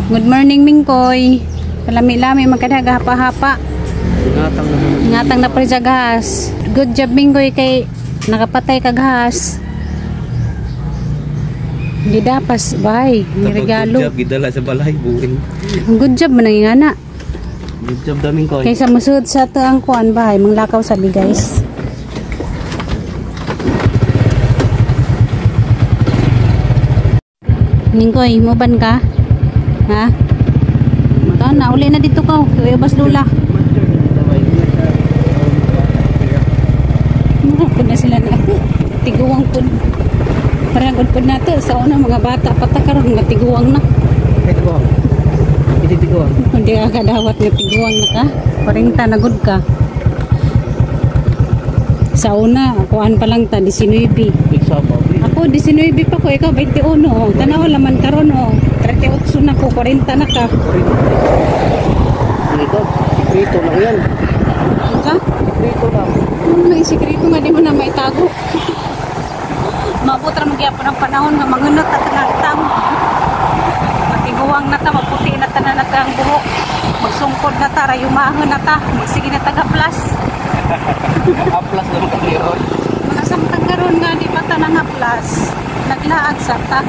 Good morning, Mingkoy. Palami-lami magkadaga hapa-hapa. Ngatang na. Ngatang na pre sa gas. Good job, Mingkoy, kay nakapatay ka gas. Hindi dapas, bay. May regalo. Good job, gidala sa balay, buing. Good job man ang ingana. Good job daming koy. Kaysa musud sa to ang kuan bahay, manglakaw sabi guys. Ningkoy, muban ka? Ha? Maka na uli na dito ka. Kuya bas lula. Mura na sila na. Tiguang pud. Parang gud pud nato sa una mga bata pa ta karon nga tiguang na. Tiguang. Hindi tiguang. Hindi ka kadawat nga tiguang na ka. 40 na gud ka. Sa una, kuan pa lang ta 19. Ako 19 pa ko, ikaw 21. Oh. Tanaw laman karon oh. 38 na ko, 40 na ka. Ito, sikreto lang yan. Ano ka? Sikreto lang. Ano na sikreto nga di mo na maitago. Maabot ra magyapon ang panahon nga mangunot at nagtang. Matiguang na ta, maputi na ta na ang buhok. Magsungkod na ta, rayumahon na ta, magsige na taga plus. Aplas na magkakiron. Mga samtang karon nga di pa ta na nga plus. Naglaag sa ta.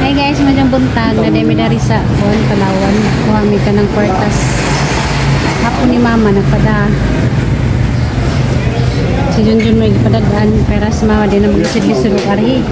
Hey guys, madyang buntag na demi dari sa kuan Palawan. Kuha mi ka ng kwartas. Hapon ni mama nagpada. Si Junjun may gipadadaan pero si mama di na maglisod-lisod og arhi.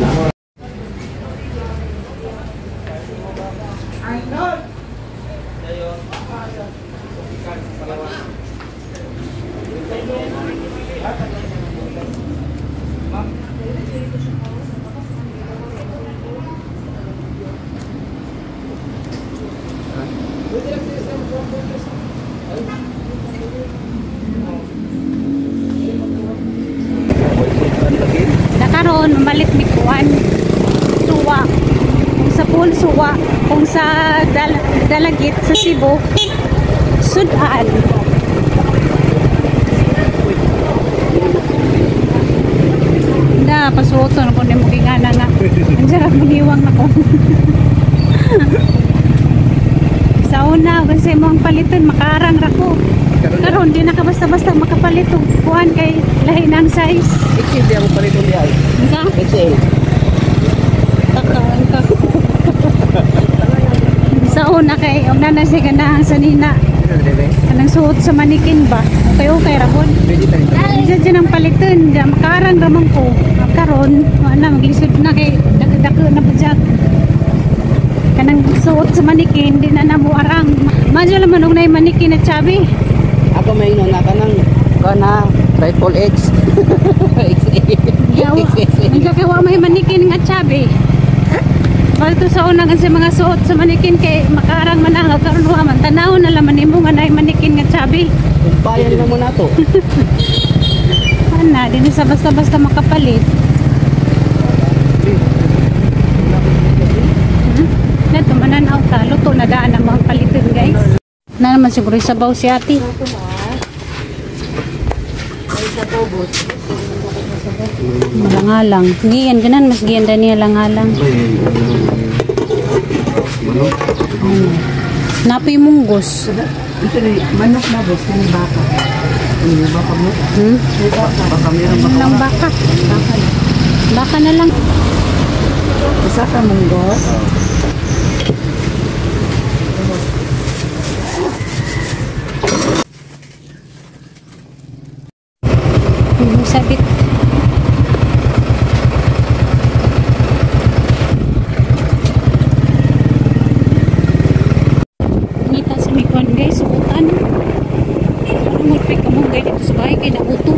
Nakaroon, mamalit mi kuan suwa. Kung sa pool, suwa. Kung sa Dalagit, sa Cebu, sudan. Da, pasuoton ko ni mo gingana nga. Ang sarap magiwang nako. Sa una, kasi mo ang paliton, makaarang ra ko. Karon di na ka basta-basta makapalit og kuan kay lahi na ang size. XL di ako paliton di ay. Unsa? XL. Takaan ka. Sa una kay og nana siya ganahan sa nina. Kanang suot sa manikin ba? Okay okay ra bon. Diyan dyan ang paliton, diyan makaarang ra man ko. Karon, wala maglisod na kay dako-dako na pud. Kanang suot sa manikin di na namo arang. Madyo laman og nay manikin na chubby. Ako may ingnon na kanang kana rifle X. Yawa. XXL. Hindi kay wa may manikin nga chubby. Balto sa una kasi mga suot sa manikin kay makaarang man ang karon wa man tanaw na laman nimo nga nay manikin nga chubby. Kumpayan na mo na to. Ana, di sa basta-basta makapalit. Na tumanan ta, luto na daan ang mga paliton guys. Na naman siguro sabaw si ate. Malangalang. Giyan ganan mas giyan dani langalang. Napoy munggos. Ito ni manok na boss kani baka. Baka mo? Hmm? Baka meron baka. Lang baka. Baka na lang. Usa ka munggos. Sabit. Ngita sa may kuwan guys, subutan. Ano mo pa kamugay dito sa bahay kay nauto.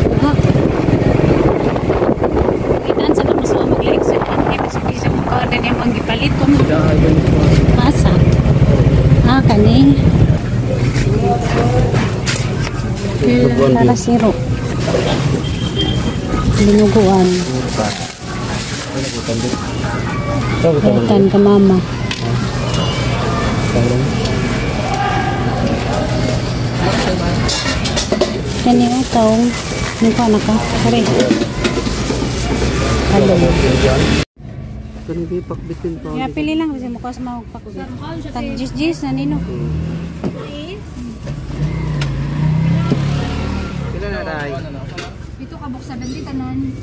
Uga. Kitaan sa tapos mo maglaig sa kuwan kay kasi di sa mukha na niya manggipalit kung masa. Ah, kani. Para siro. Dinuguan. Butan ka mama. Kani utaw. Nung pa na ka? Kare. Hello. Kani bi pakbitin pa. Ya pili lang kasi mukha sa mga pakbit. Tag jis na nino. Pila na day? Ito kabuk 70 tanan.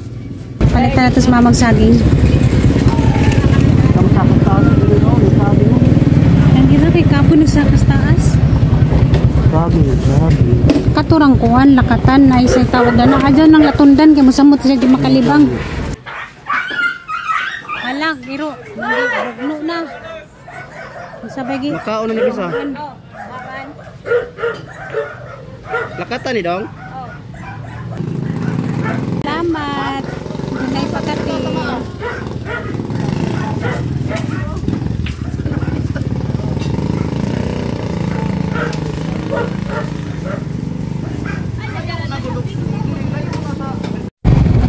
Palit na nato sa mamag saging. Kamusta ko taas dito, sabi mo. Ang gira kay kapo nagsakas taas. Sabi, sabi. Katurang kuan lakatan na isa tawag na adyan ang latundan kay mosamot siya di makalibang. Hala, giro, bugno na. Sabay gi. Makaon na ni bisa. Lakatan ni dong. Salamat. Dunay pagkatin.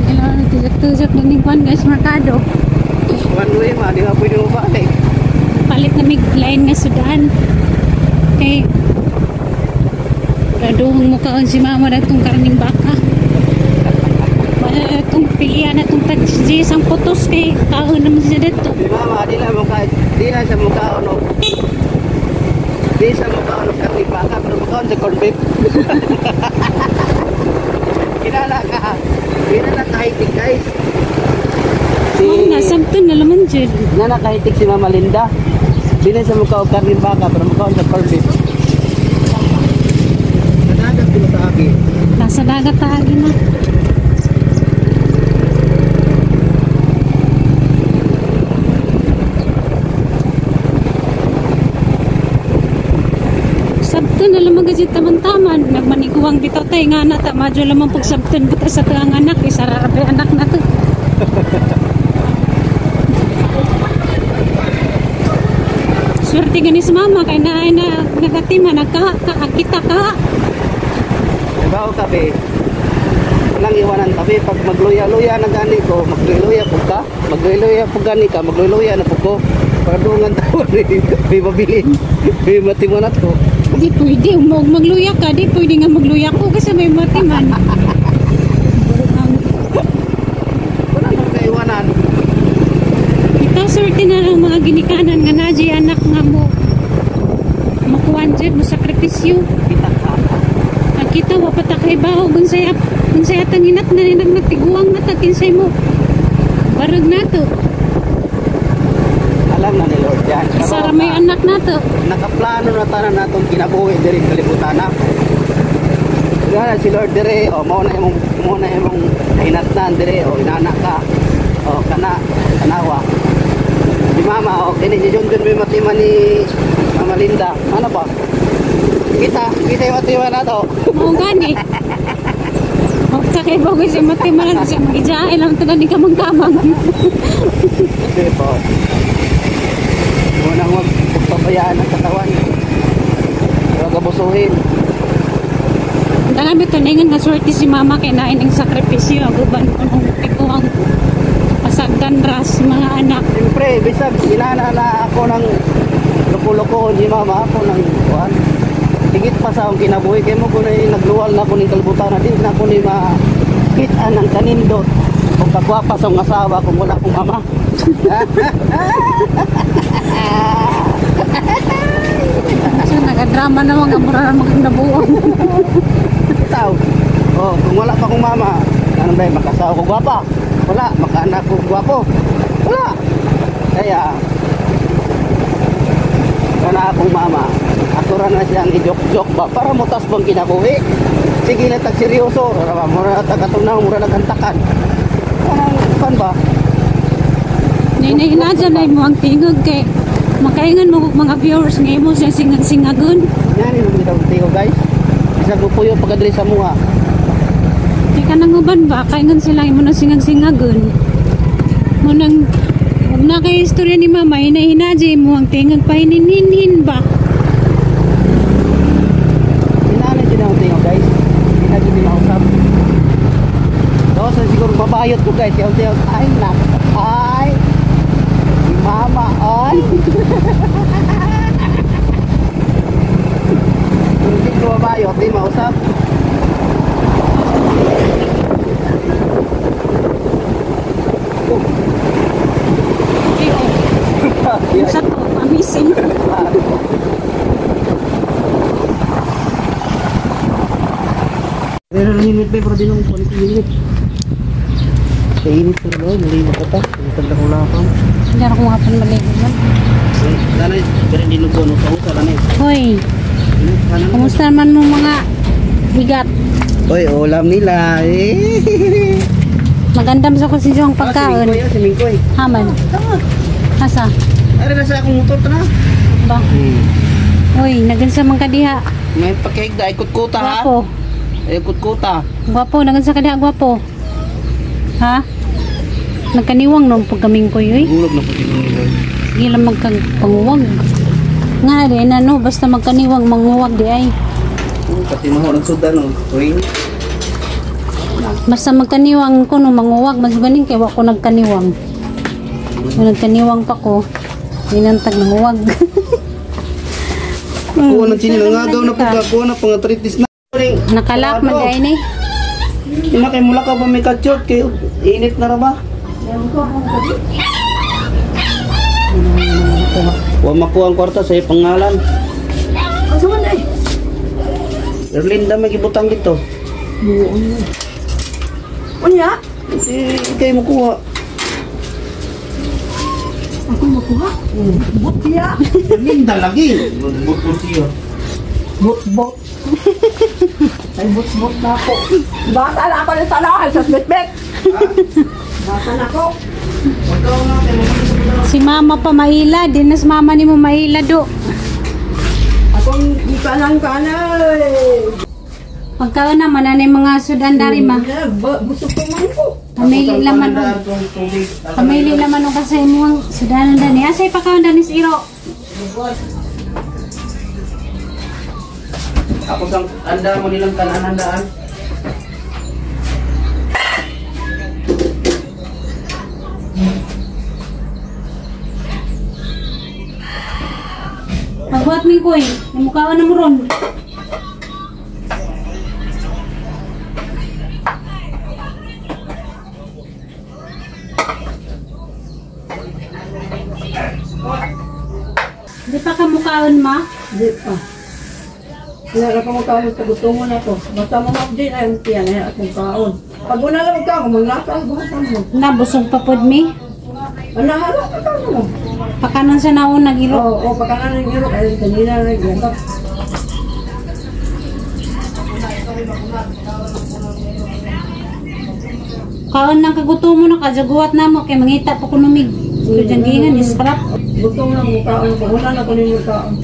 Kailangan tujak-tujak na ni Juan guys, merkado. One way ma, di ba pwede mo balik. Palit na mig line nga sudan. Kay Raduhong mukhaon si mama na itong karning baka. Wala na itong pilihan na itong tag-jis ang putos kay kaon naman siya dito. Di mama, di lang mukha, di lang siya mukhaon og di siya mukhaon og karne baka, pero mukhaon sa corn beef. Kinala ka. Kinala ka hitik guys. Si Oh, nasabton na laman dyan. Nana kahitik si Mama Linda. Di na siya mukha og karne baka, pero mukhaon sa corn beef. Nanagat ko sa agi. Nasa dagat taagi na. Sabton na lamang gajit taman-taman. Nagmaniguang bitaw tay nga na ta. Madyo lamang pagsabton buta sa tuang anak. Isa rarabi anak na to. Swerte gani sa mama kay na ay na nagatima nagka ka kita ka. Diba o kabe? Walang iwanan kabe. Pag magluya-luya na gani ko, magluya po ka. Magluya po gani ka, magluya na po ko. Para doon ang tao ni may mabilin. May matiman na to. Di pwede, umog magluya ka. Di pwede nga magluya ko kasi may matiman. Wala nang kaiwanan. Ito, swerte na lang mga ginikanan nga na anak nga mo. Makuan dyan, mo sakripisyo. Kita ka. Ang kita, wapata kay baho. Gunsay, gunsay atang inak na ninag nagtiguang na takinsay mo. Barag na to. Alam na ni Lord yan. Pero, Sara may anak na to. Nakaplano na tanan natong kinabuhi diri kalibutan na. Gana si Lord dire, o mao na imong kahinatnan dire, o inana ka. O kana kanawa. Si mama, o kini si John John may matiman ni Mama Linda. Ano ba? Kita, kita yung matiman na to. Mao gani. Huwag ka kay bago si matiman. Siya magijain lang tanan ni kamang-kamang. Di ba? Munang wag pagpabayaan ang katawan. Huwag abusuhin. Tangan bito ningan nga swerte si mama kay nain ang sakripisyo ang uban kung tiguang pasagdan ras mga anak. Siyempre, bisag inana na ako ng loko-loko ni mama ako ng kuan. Higit pa sa akong kinabuhi kay mo kuno nagluwal na ako ning kalibutan na di na ako ni makit-an ng kanindot. Kung kagwapa sa akong asawa kung wala akong mama. So nagadrama na mga mura na mga nabuong. Tao. Oh, kung wala pa akong mama, ano ba makasawa ko gwapa? Wala, makaanak ko gwapo. Wala. Kaya kana akong mama, ako ra na siyang i-joke-joke ba para mutas bang kinabuhi. Sige na tag seryoso, ra ba mura tag atong mura nagantakan. Kanang kan ba? Nay na dyan ay mo ang tingog kay makaingan mo og mga viewers nga imo siya singag-singagon. Ngani mo bitaw tiyo guys. Bisag mo puyo pagkadiri sa muha. Di ka nang uban ba kaingan sila imo na singag-singagon. Mo nang ug na kay istorya ni mama hinahina mo ang tingog pahininhinhin ba. Inana jud ang tiyo guys. Hindi na jud mausap. Daw sa siguro mabayot ko guys. Yung tiyo ay nak ay si mama ay. Kung hindi ko mabayot, di mausap. Oh, Kay Sa to, amazing. Pero nanginit ba, pero di nung kulit init. Sa init pero no, mali makata. Ang tanda ko lang ako. Hindi ako hapon maligo man. Nanay, pero hindi nung kuno sa usa lanay. Hoy, kumusta naman mo mga higat? Oy, ulam nila. Eh. Magandam sa kusinyo ang pagkaon. Si Mingkoy, si Mingkoy. Haman. Asa? Ari na sa akong motor ta na. Ba? Uy, nagansa man ka diha. May pakigda ikot kuta ha. Gwapo. Ikot kuta. Gwapo, nagansa ka diha, gwapo. Ha? Nagkaniwang nung pagkaming ko yoy. Gulog na puti ko nila. Sige lang magkagpanguwag. Nga di na no, basta magkaniwang manguwag di ay. Pati maho ng sudan no. Tuwing. Basta magkaniwang ko no manguwag, mas ganing kay wa ko nagkaniwang. Kung nagkaniwang pa ko, minantag nanguwag. Kuha ng chini nangagaw na po ka, kuha na pang arthritis na. Nakalak man di ay ni. Ina kay mula ka ba may katsot kay init na ra ba? Wa makuha ang kwarta sa iyong pangalan. Asa man ay? Erlinda may gibutang dito. Unya? Si kay makuha. Ako makuha. Bot siya. Erlinda lagi. Butbut siya. Bot bot. Ay bot bot na ako. Bata na ako ng tanaw sa bitbit. Bata na ako. Si mama pa maila, di na si mama ni mo maila do. Akong ikanan kanay. Pagkaon na mananay mga sudan dari ma. Busog ko man ko. Pamili laman og pamili laman og kasi imong sudanon dani. Asay pakaon dani si Iro. Ako sang anda mo nilang kanan handaan. Pagbuhat mi koy, imukaon na mo ron. Di pa ka mukaon ma? Di pa. Wala na pa magkaon sa gusto mo na to. Basta mo ma-update ay ang tiyan ay akong kaon. Pag una lang magkaon, maglakaw, buhatan mo. Na busog pa pod mi. Ano, hala ka ka mo. Pakanon sa naon nag-iro. Oo, oh, pagkanan ng iro, kaya kanina na yan. Kaon lang kagutom mo na kajaguat na mo kay mangita pa kunumig. So dyan gingan iskrap. Gutom lang mo kaon. Pag una na ko ninyo kaon.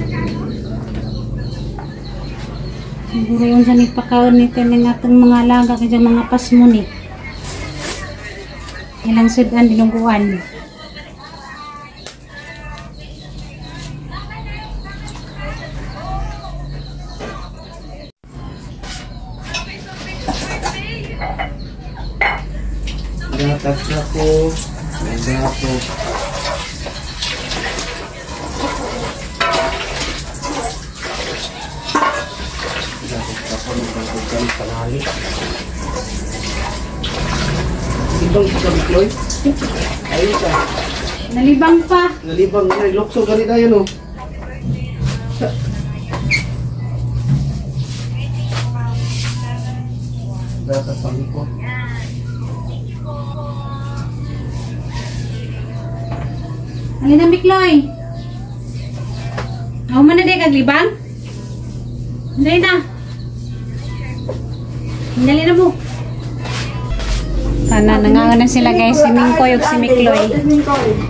Siguro yun sa nagpakaon nito ng atong mga alaga kaya mga pasmo ni. Ilang sudan dinungguan. Gatag ako. Gato. Ibang sa Bikloy. Ayun siya. Nalibang pa. Nalibang na. Lokso ganit tayo no. Gatas pangiko. Alin ang Bikloy? Ako man na di kaglibang? Dali na. Dali na mo. Kana, nanganganan na sila guys. Si Mingkoy ug si Mikloy.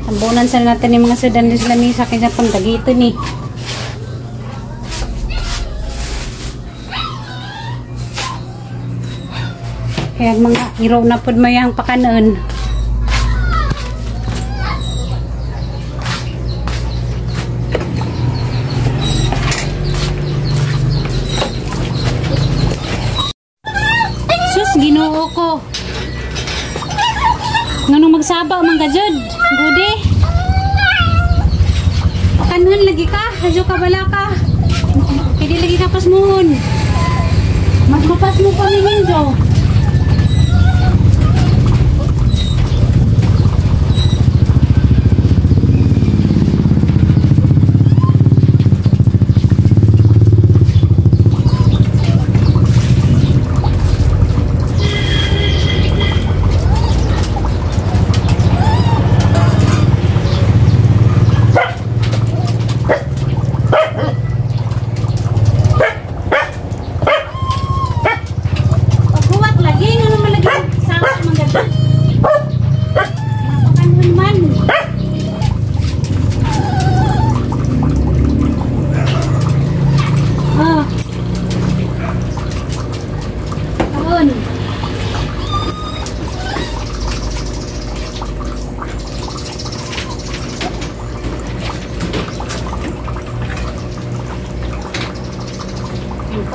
Tambunan sila natin yung mga sudan sa lamisa kaysa pangdagito ni. Kaya mga iro na pod mayang pakanon. Sus, Ginoo ko. Nganong magsaba man ka jud? Gudi. Pakanon lagi ka, hadyo ka bala ka. Kaya lagi ka pasmuhon. Mas mapasmo pa ni Minjo.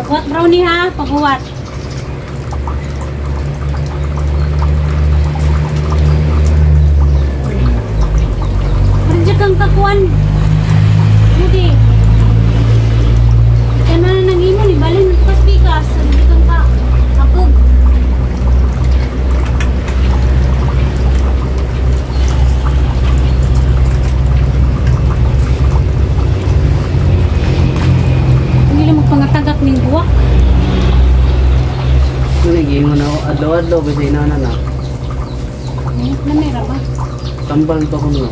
Huwat brownie ha, paghuwat. Parang kang kakuan. Hindi. Kaya na nang imo ni balin nagpaspikas. Hindi kang ka. Apog. Hindi lang magpangatagak ning buwak. Naging mo na ako, adlaw-adlaw kasi inana na. Namira ba? Tambal ba ko nga?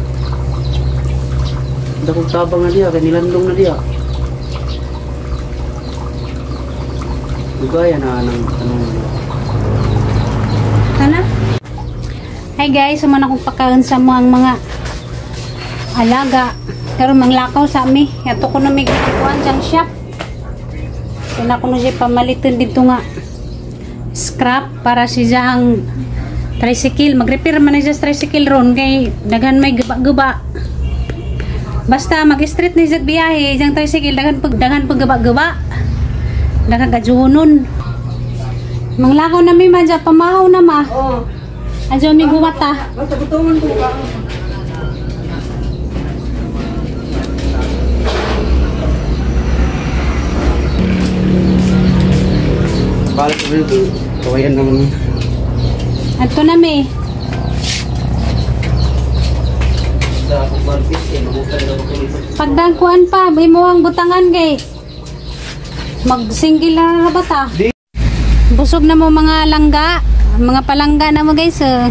Dakong tabang na diya, kay nilandong na diya. Lugaya na anang tanong na. Tana? Hi guys, suman akong pagkaon sa mga alaga. Karon manglakaw sa ami. Ato ko na may kuan jang shop. Kaya ko na siya pamalitan dito nga scrap para siya ang tricycle. Mag-repair man na siya sa tricycle ron kay daghan may guba-guba. Basta mag-street ni siya biyahe, siyang tricycle daghan pag guba-guba. Daghan gajuhonon. Manglakaw na mi man dyan, pamahaw na ma. Oo. Adyo mi guwata. Basta gutungan ko ka. Balik ko dito. Kawayan naman. Adto na mi. Sa akong one piece, eh, mabukan na ako dito. Pagdangkuan pa, imo ang butangan kay mag-single na ba ta? Di. Busog na mo mga langga, mga palangga na mo guys. Eh.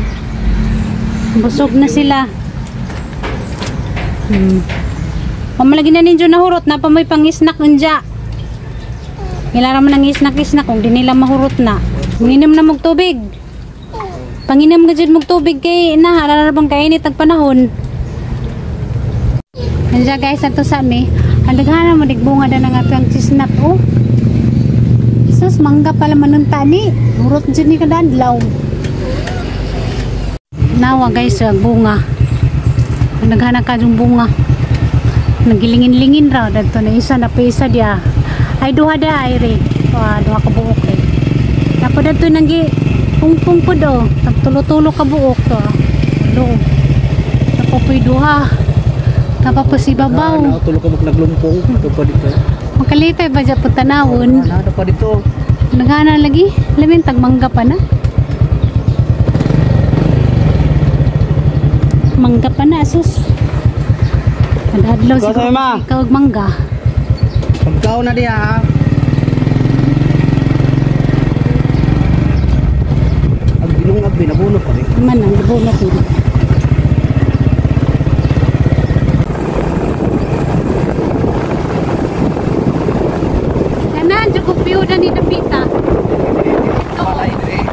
Busog na sila. Pamalagi na ninyo nahurot na pa may pang-snack unja. Ilara man ang snack-snack kung di nila mahurot na. Manginom na mog tubig. Panginom ka dyan mog tubig kay na harara bang kainit ang panahon. Nandiyan guys, ato sa ami. Ang daghan mo digbunga na nga ang chisnat oh. Sus, mangga pala manunta ni. Hurot dyan ni kadadlaw. Nawa guys, ang bunga. Ang daghan ka yung bunga. Nagilingin-lingin raw dadto na isa na pa isa diya. Ay duha da ay re. Wa duha ka buok eh. Dapat dadto nagi pungpung pud oh. Tagtulo-tulo ka buok to. Do. Dapat puy duha. Dapat po si babaw. Ah, tulo ka mag naglumpong. Ito pa dito. Makalipay ba dyan po tanawon? Ano pa dito? Nagana lagi. Lamin tag mangga pa na. Mangga pa na sus. Kadadlaw Ikaw, siguro ma. ikaw og mangga. Pagkaon na diya ha. Ang binungag binabunot pa rin. Man ang gibunot mo. Kanan cukup view na ni Dapita. Balay dire.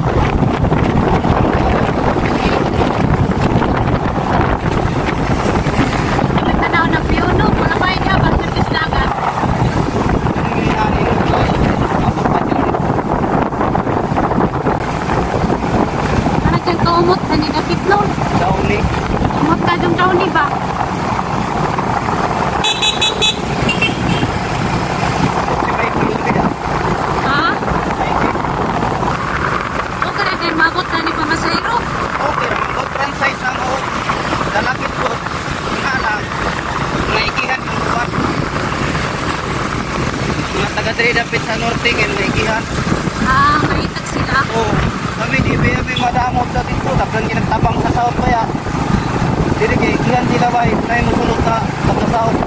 Tanaw ng view no, wala pa niya basta sa dagat. Para dyan kaumot na ni Dapit no. Dauni. Umot ka dyan daw ni ba? Ha? Okay na din mabot na ni Pamasayro. Okay, go transize ang o. Dalakit ko. Nga lang. Naikihan yung lugar. Mga taga diri dapit sa norte kay naikihan. Ah, maitag sila. Oo. Kami di ba kami madamot sa dito. Daghan ginagtabang sa south pa ya. Diri kay ikihan sila ba nay mosulod sa taga south.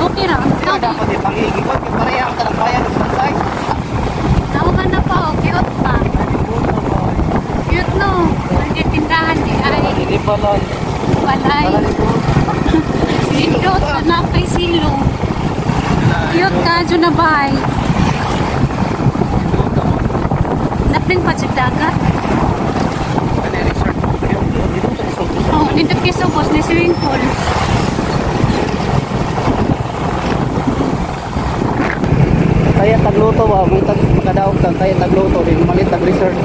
Okay ra. Dili dapat ipangigi ko kay pareha ang tanang bayan og transize. Tawagan na pa, oh. Cute pa. Cute no. Ang tindahan di ay. Hindi pa lang. Balay. Sindot, anak kay silo. Cute ka, dyan na bay. Napling pa sa dagat. Oh, nindot kay subos ni swimming pool. Kaya tagluto ba, may tag makadaog tang kaya tagluto di malit tag resort.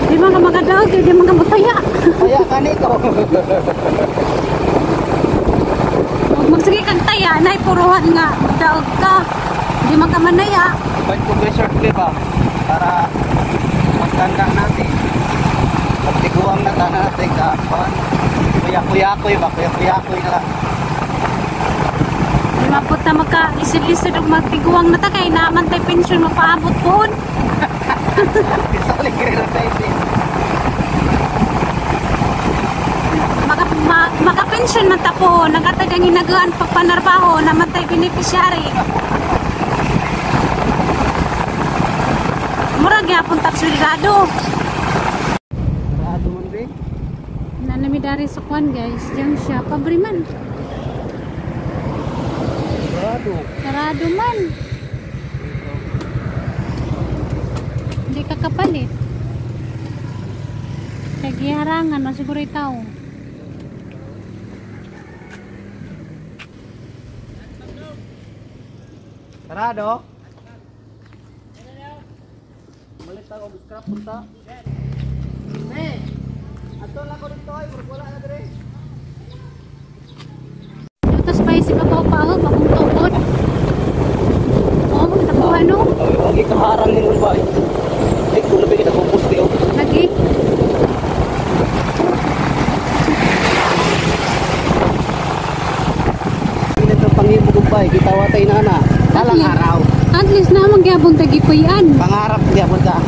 Di man ka makadaog, di man ka mataya. Kaya kani ko. Huwag magsige kang taya, nay puruhan nga, daog ka. Di makamanaya. Ba't kung resort ba? Para pagtanda natin. Pagtiguang na tanan natin ka. Kuya-kuya-kuy ba? Kuya-kuya-kuy na lang. Di mapot na magka-lisod-lisod og magtiguang na ta kay naaman tay pensyon mapaabot poon. Isalig rin sa isip. Maka-pensyon man ta po, nagatag ang hinagaan pagpanarbaho, naman tay beneficiary. Mura gyapon tag sweldo. Sarado man be. Nanami dari sa kwan guys, diyan siya pabre man. Sarado. Sarado man. Hindi ka kapalit. Kay giharangan man siguro itaw. Sarado. Malit ako scrap punta. Ne. Ato lang ko dito ay wala na dire. Ito spicy pa pa pa akong tuod. Oh, nakuha no. Lagi kaharang ni ba. Ay kung labi kita kung oh. Lagi. Ito pangibog bay, gitawa tay nana. Talang araw. At least na magyabong tagipuy-an. Pangarap gyapon ka.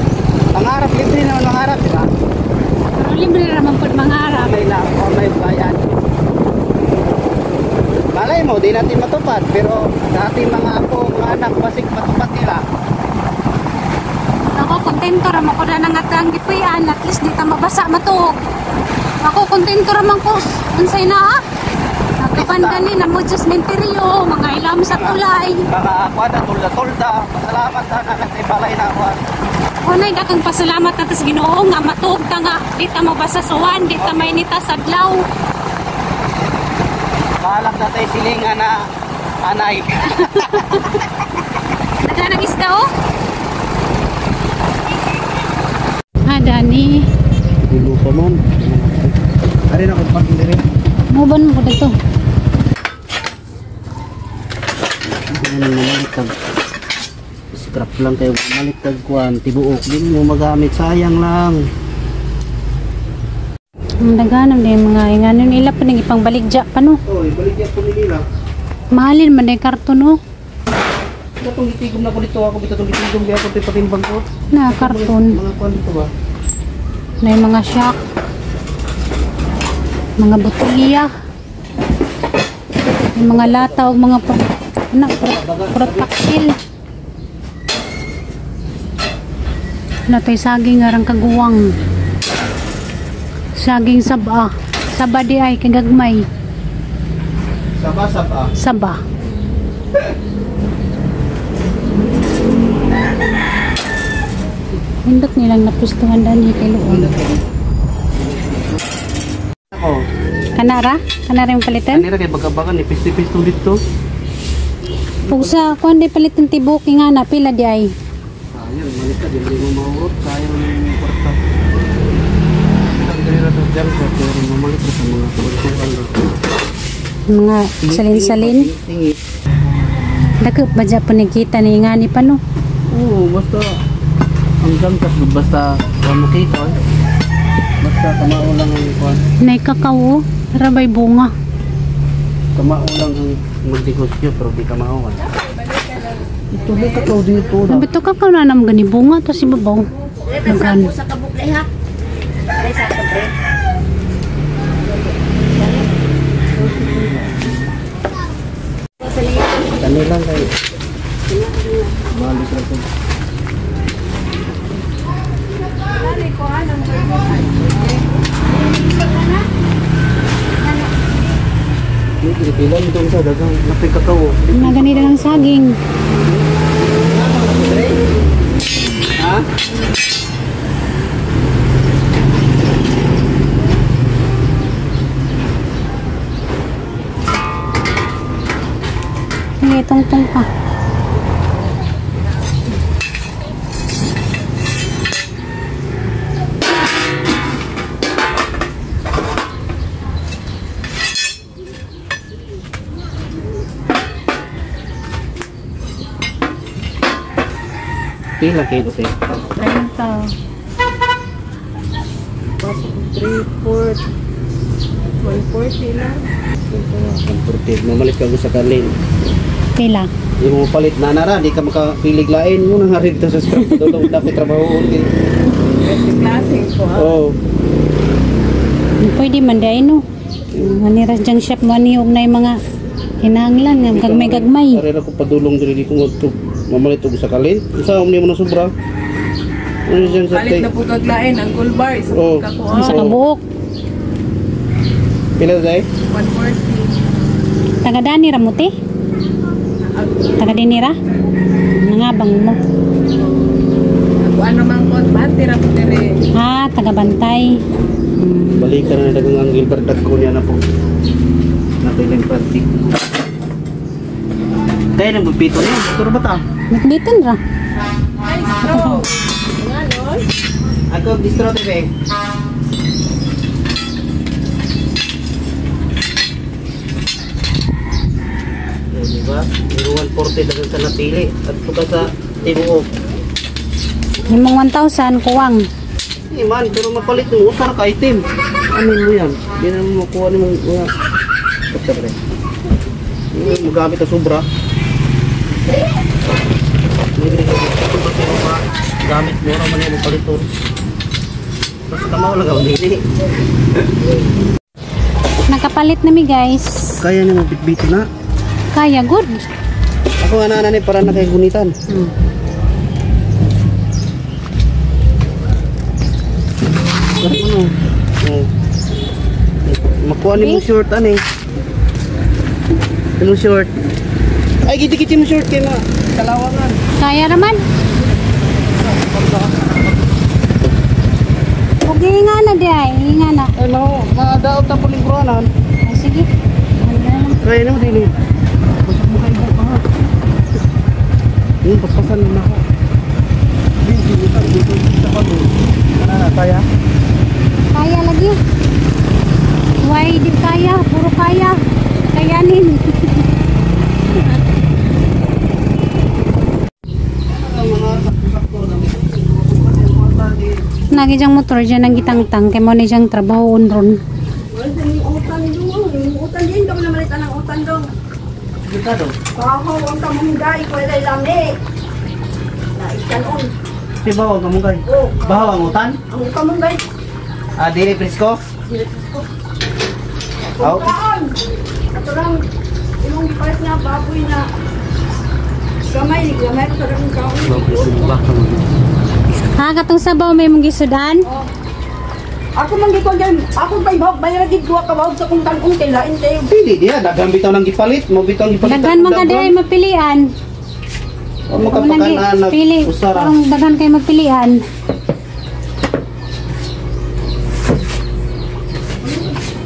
Pangarap libre naman mangarap, di ba? Pero libre ra man pud mangarap. May la, o may bayan. Malay mo, di natin matupad, pero sa ating mga apo, mga anak, basig matupad nila. Ako kontento ra man ko na nga ang gipuy-an, at least di ta mabasa matuog. Ako kontento ra man ko unsay naa. Nagkapan gani na mo just menteryo, mga ilam sa tulay. Mga ako na tulda-tulda, pasalamat sana kasi balay na ako. Unay dakang pasalamat na tas Ginoo nga matuog ta nga di ta mabasa suwan, di ta mainita sa adlaw. Balak na tayo silingan na anay. Naghanang isda oh. Ah, Dani. Gulo pa man. Ari na kung pag dire. Muban mo ko dito. Ano mamalit kag scrap lang kayo, mamalit kag kuan, tibuok din mo magamit, sayang lang. Ang daghanan din mga inganon nila pa nang ipangbaligya pa no. Oy, baligya po nila. Mahalin man din karton no. Katong gitigom na ko dito ako, bitong gitigom gyapon to'y patimbang ko. Na karton. Mga kuan dito ba? Na yung mga shock. Mga botelya. Yung mga lata o mga protakil. Natay saging arang kaguwang. Saging saba. Saba di ay kagagmay. Saba saba. Saba. Hindot nilang napustuhan dani kay Luon. Ako. Kanara? Kanara yung palitan? Kanira kay bagabagan nipis-nipis tong dito. Ug sa kuan di palit ng tibok nga na pila di ay. Sayang, malit ka, di mo maurot. Sayang ang kwarta. Kanira to jam sa pero mamalit ka sa mga kuwan. Mga salin-salin. Dako ba dya po nakita ni nga ni pa no? Oo, basta ang jam shop basta mo kita. Basta kamao lang ang kuwan. Nay kakao, rabay bunga. Kamao lang ang magnegosyo pero di kamao ka. Ito may kakao dito. Nabito kakao na nam gani bunga to si babaw. Nagano. Sa kabuk na ha. Ay sa kabre. Kani lang kay Malis lang to. Pila nitong sa dagang napay kakao. Mga ganito ng saging. Ha? Sige, tungtong pa. Pila kilo te? 30. 3, 4, 140 na. 140. Mamalit ka sa kalin. Pila. Di mo palit na nara, di ka makapilig lain mo nang harin sa scrap dulong dapat trabaho ulit. Klase ko ha. Oh. Pwede man dahil no. Manira diyang shop mo ani og na yung mga hinanglan nga gagmay-gagmay. Arera ko padulong diri di ko ngadto mamalit og sa kalin. Unsa ni mo na sobra? Ano siya sa Palit tay? na po kaglain ang gulbar. Isa Oh. po kakuha. Sa kabuok. Pila tay? 140. Taga dani ra mo te? Taga dinira? Nangabang mo. Ako ano man ko, bantira po dire. Ah, taga Bantay. Balikan na dagang ang Gilbert dagko niya na po. Napiling plastic. Kaya nang bupito niya, turo ba ta? Nagbitin ra. Ay, straw. Nga nun? Ako distro te. Eh, di ba? Pero 140 dagang sa napili at tuka sa tibuok. Imong 1,000 kuwang. Eh man, pero mapalit mo usar ka itim. Ano mo yan? Di na mo makuha ni mong mga. Basta pre. Yung magamit ang sobra. Libre ka dito. Kasi mo ba, gamit mo raman yung paliton. Basta tamaw lang ang dili. Nakapalit na mi guys. Kaya niya mabitbito na. Kaya good. Ako nga na ni para na kay gunitan. Ano? Oh. Makuha ni mo short ani. Ano short? Ay giti-giti mo short kay ma kalawangan. Kaya raman. Huwag nga na di ay. Hinga na. Ay no, madaot ang pulingkuranan. Ay, sige. Ano na lang. Kaya na mo dili. Basag mo kay buka ha. Yung paspasan na ako. Di di dito sa pa do. Ana na kaya. Kaya lagi. Why di kaya? Puro kaya. Kayanin. Nagi diyang motor dyan ang gitangtang. Kaya mo ni diyang trabaho ron. Wala sa yung utang doon. Yung utang din, kami na malitan ang utang doon. Dito do. Kahaw ang kamunggay, ko ay lami. Naikan on. Di ba ang kamunggay? Oh, Bahaw ang utan? ang kamunggay. Ah, dili presko. Aw. Kaon. Kato lang, imong gipalit nga baboy na gamay, gamay ko sa rin kaon. Ha, katong sabaw may mong gisudan? Ako man gikon dyan, ako pa ibahog, bayaran gid duha ka bahog sa kung tan-ong kay lain kayo. Dili diya daghan bitaw nang gipalit, mo bitaw ang gipalit. Daghan man ka di ay mapilian. Wa mo kapakan na Pili. usara. Parang daghan kayo magpilian.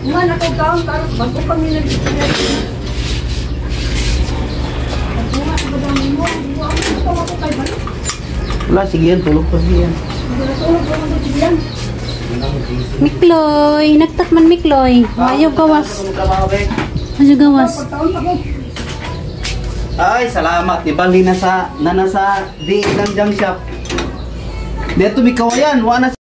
Nga na ko kaon karon bago pa mi nag. Wala sige yan, tulog pa sige yan. Mikloy, nagtakman Mikloy. Ayaw gawas. Ayaw gawas. Ay, salamat. Di bali na sa nana sa di ng junk shop. Dito mi kawayan, wa na.